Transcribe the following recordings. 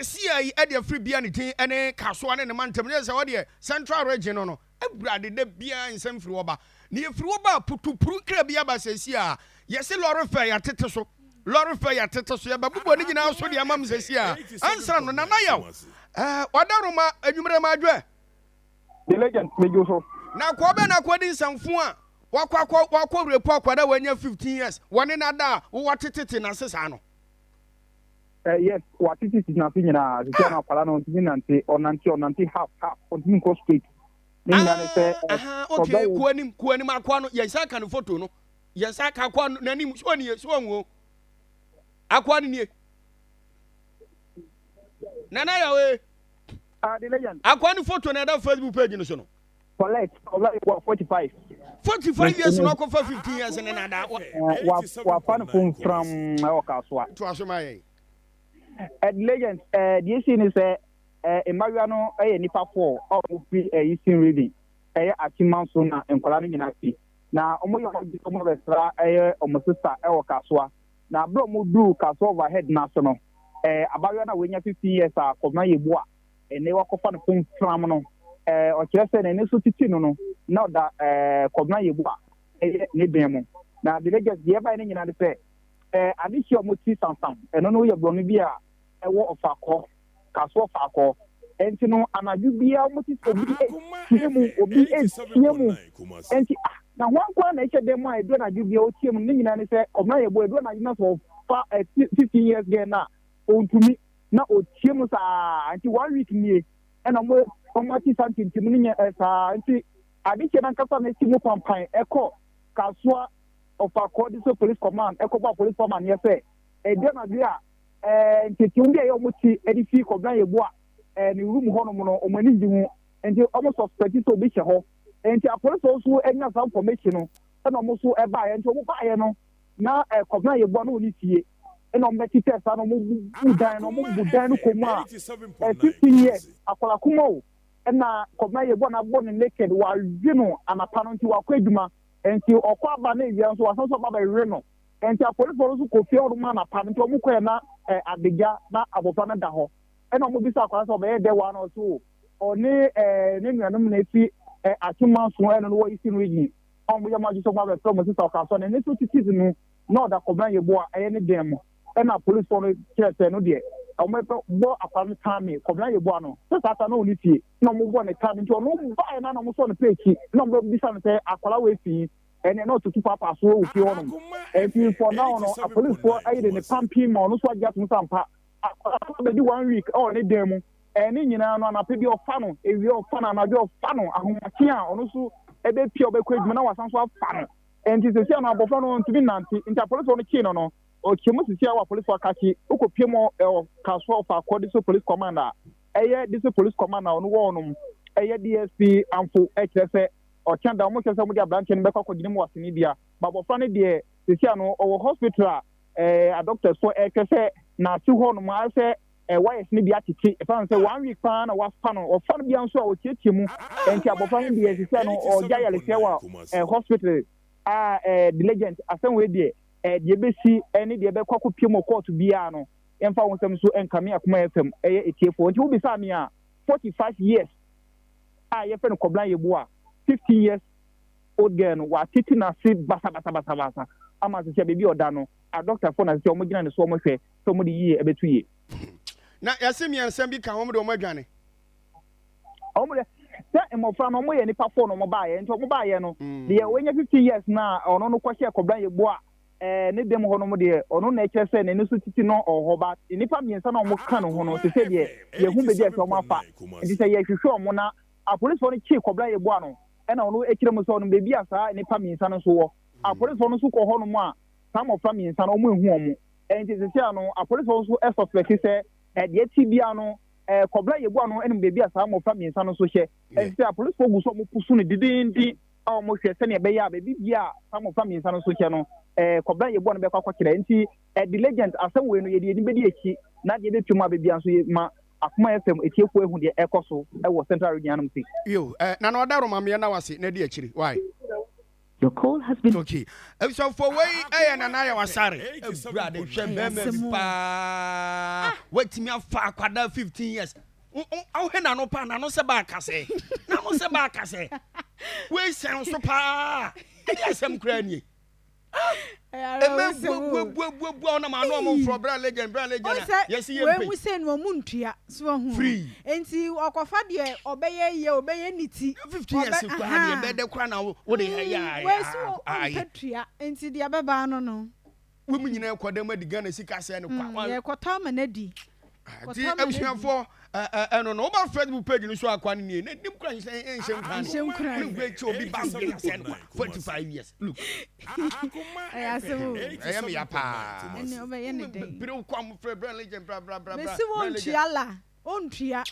Sesia yi ɛde afiri bia ne din ɛne Kasoa ne ne mantam ne sɛ ɔdeɛ Central Region no no awurade da biara nsɛm firi hɔ ba. Na yɛfiri hɔ ba a putupuru nkra bi aba sesia a yɛse lɔre fɛ yɛatete so lɔre fɛ yɛatete so yɛbɛbobɔ ne nyinaa so de ama m sesia a ansa no Nana Yaw ɛɛ wadaroma anwummerɛ ma adwoɛ. The legend medwo so. Na akoa bɛn na akoa di nsɛmfo a wakɔ akɔ wakɔ rape akwadaa a wanya 15 years wɔne no ada a wɔatetete n'ase saa no? Eh, yes, watetete n'ase nyinaa. Sisi ano akwadaa no ɔntumi nante, ɔnante ɔnante half half, ɔntumi nkɔ straight. Ne nyinaa ne sɛ Ah, aha, okay, kɔ anim, kɔ anim akoa no, yɛn nsa ka ne photo no. Yɛn nsa ka akoa no n'anim, so nie, so ɔnwo. Akoa no nie. Nana Yawe. Ah, the legend. Akoa no photo na ɛda Facebook page no so no. Collect, collect, wa 45. 45 years no akɔfa 15 years ne nada. Wafa no phone from ɛwɔ Kasoa. To aso ma yɛn. The legend, deɛ esi ne sɛ mmayewa no yɛ nipa four a wɔn fi Eastern Region, ɛyɛ Achimanso na nkwadaa no nyinaa fi. Na wɔn yɛ wɔn adwene sɛ wɔn abɛsra ɛyɛ wɔn sista ɛwɔ Kasoa. Na abere a wɔn duu Kasoa overhead n'ase no, abayewa no a wanya 15 years a Kɔbena Yeboah ɛnɛ wakɔfa no fom fram no, ɔkyerɛ sɛ n'ani so titi no no, na ɔda Kɔbena Yeboah ɛyɛ ne dan mu. Na the legend deɛ ɛbaeɛ no nyinaa ne sɛ adehyeɛ a wɔti sansam ɛno no yɛ borɔno bi a ɛwɔ Ɔfakɔ, Kasoa Ɔfakɔ. Ɛnti no anadwo biara wɔte sɛ obi etie mu, obi etie mu. Ɛnti ah, na hwan koraa na ɛhyɛ dan mu a ɛdu anadwo biara ɔtie mu no? Ne nyinaa ne sɛ Kɔbena Yeboah ɛdu anadwo na sɛ ɔfa 15 years girl no a, ɔntumi. Na ɔtie mu saa. Nti one week nie ɛna ɔmo ɔmo ate saa ntintim no nyɛ saa. Nti adehyeɛ no ankasa na esi mu pampan ɛkɔ Kasoa Ɔfakɔ District Police Command ɛkɔbɔ apolisifoɔ amaneɛ sɛ ɛdu anadwo a ntintim bi a ɛyɛ ɔmo ti ɛde fi Kɔbena Yeboah ne room hɔnom no ɔmo ani gye ho, nti ɔmo suspect sɛ obi hyɛ hɔ. Nti apolisifoɔ nso anya saa information no ɛna ɔmo nso ɛbaeɛ. Nti ɔmo baeɛ no na Kɔbena Yeboah no wɔ ne fie ɛna ɔmo bɛkyekyɛ saa na ɔmo bu dan no, ɔmo bu dan no kɔ mu a 15 years akwadaa kuma o ɛna Kɔbena Yeboah na abɔ no naked, wawe no anapa no. Nti wakɔ adwuma, nti ɔkɔ aba na ewia nso wasan so aba bɛwe no. Nti apolisifoɔ no nso kɔ fie hɔ nom anapa no, nti ɔmo kɔɛ na adagya na abɔfra no da hɔ. Ɛna ɔmo bisa akwadaa sɛ ɔbɛyɛ dɛ wa na ɔso ɔne ne nuanom na efi Atwema so ɛno no wɔ Eastern Region a ɔmo yɛ ɔmo adwene sɛ ɔmo abɛfrɛ ɔmo sista ɔka so ne so titi no na ɔda Kɔbena Yeboah ɛyɛ ne dan mu. Ɛna apolisifoɔ no kyerɛ sɛ no deɛ ɔmo bɔ akwadaa no taame Kɔbena Yeboah no sɛ saa ta na ɔne fie na ɔmo bɔ ne taame. Nti ɔno baeɛ na ɔmo sɔ no pɛ akyi na ɔmo bisa no sɛ akwadaa wɔ efi ɛnɛ na ɔtutu paapaa so wɔ fie hɔnom. Nti for now no apolisifoɔ ayi de ne pampin ma ɔno nso agye atom sɛ ampa akwadaa no bɛdi one week ɛwɔ ne dan mu. Ɛne nyinaa no anapa bi ɔfa no, ewia ɔfa no, anadwo ɔfa no, ahomakye a ɔno nso ɛbɛpia ɔbɛkɔ adwuma na wasan so afa no. Nti sisi ano abɔfra no ntumi nante, nti apolisifoɔ no kyee no no ɔkyɛ mu sisi a wɔ apolisifoɔ akakye wokɔpie mu ɛwɔ Kasoa Ɔfaakɔ District Police Command a ɛyɛ District Police Command a ɔno wɔ hɔnom ɛyɛ DSP Amfo ɛkyerɛ sɛ ɔkyɛn da ɔmo kyerɛ sɛ ɔmo de aberanteɛ no bɛkɔ akɔgyina mu wɔ asɛnnibea ba. Abɔfra no deɛ sisi ano ɔwɔ hospital a adoctorsfoɔ ɛhwɛ sɛ n'ase hɔnom ayɛ sɛ wires no bi atete ɛfan sɛ one week paa na wafa no, ɔfa no bia nso a ɔtiatia mu. Nti abɔfra no deɛ sisi ano ɔgya yaresɛ wɔ hospital a the legend asɛm wei deɛ deɛ bɛsi ɛne deɛ bɛkɔ akɔpie mu court biara no yɛmfa wo nsɛm so nkame Akoma FM ɛyɛ etiefoɔ. Nti wobisa me a 45 years a yɛfrɛ no Kɔbena Yeboah, 15 years old girl no watete n'ase basabasabasabasa ama sɛ baabi a ɔda no adɔktafoɔ na sɛ ɔmo gyina ne so ɔmo hwɛ sɛ ɔmo de yie ɛbɛto yie. Na yɛse mmiɛnsa bi ka wɔn de wɔn adwane. Ɔmo de sɛ mmɔfra no ɔmo yɛ nipa four na ɔmo baayɛ. Nti ɔmo baayɛ no deɛ wɔnya 15 years na ɔno no kɔhyɛ Kɔbena Yeboah ne dɛm hɔ nom deɛ ɔno na ɛkyerɛ sɛ n'ani so titi no ɔwɔ hɔ ba. Nipa mmiɛnsa na ɔmo ka ne ho no te sɛ deɛ yɛhu baabi a ɛsɛ ɔmo afa. Nti sɛ yɛhwehwɛ ɔmo na apolisifoɔ no kyee Kɔbena Yeboah no ɛna ɔno akyerɛ mu sɛ ɔno baabi a saa nipa mmiɛnsa no nso wɔ. Apolisifoɔ no nso kɔ hɔ nom a saa mmɔfra mmiɛnsa no ɔmo ehu ɔmo. Nti sisi ano apolisifoɔ nso ɛsuspect sɛ ɛdeɛ ti bia no Kɔbena Yeboah no ɛnum baabi a saa mmɔfra mmiɛnsa no nso hyɛ. Nti sɛ apolisifoɔ gu so ɔmo pusu no didindin a ɔmo hwɛ sɛnea ɛbɛyɛ a baabi bia a saa mmɔfra mmiɛnsa no nso hyɛ no Kɔbena Yeboah no bɛkɔ akɔkyerɛ. Nti the legend asɛm wei no yɛde yɛni bɛdi akyi na deɛ bɛtwa mu a baabi a nso yɛ ma Akoma FM etiefoɔ ehu deɛ ɛkɔ so ɛwɔ Central Region anum si. Yo, Nana ɔda roma mmeɛ na wase na di akyiri why. Your call has been. Okay, abusuafoɔ, wei ɛyɛ Nana Yɛ Wasare. Awurade, hwɛ bɛrima bi paa, watumi afa akwadaa 15 years. Wohwɛ n'ano paa, n'ano sɛ baa kasɛ, n'ano sɛ baa kasɛ. Wei sɛn so paa, ɛde asɛm koraa nie. Ɛmɛ buabuabuabua ɔnam ano ɔmo nforɔ bra legend, bra legend a yɛsi yɛ Wei mu mpe sɛ no ɔmo ntua so ɔho Free. Nti ɔkɔfa deɛ ɔbɛyɛ yie, ɔbɛyɛ ne ti. 15 years koraa deɛ, bɛdɛ koraa na wo de yɛ. Wei so ayɛ ɔmpɛ tua, nti deɛ bɛba no. Wo mu nyinaa kɔ dɛm adi Ghana sika sɛ no kwa. Yɛkɔtɔ ama no adi. Nti abusuafoɔ, ɛno no woba Facebook page no so akwa no nie na nim kora nhyɛ nhyɛ. Nhyɛ nkuran. Ne nkura akyi obi ba bɛ sɛ no kwa 45 years, look. Ɛyɛ asɛm o. Ɛyɛ me ya paa. Ɛne ɔbɛyɛ ne dɛn? Bere kɔ a mofrɛ bra legend, bra bra bra bra. Mesi Bra wɔn legend. ntua la, ɔntua.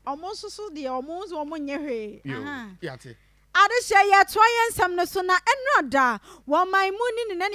Ɔmo nso so deɛ, ɔmo nso ɔmo nyɛ hwee. Yo, Aha. yate. Adehyɛ, yɛtoa yɛn nsɛm no so na ɛnura da wɔn man mu ne ne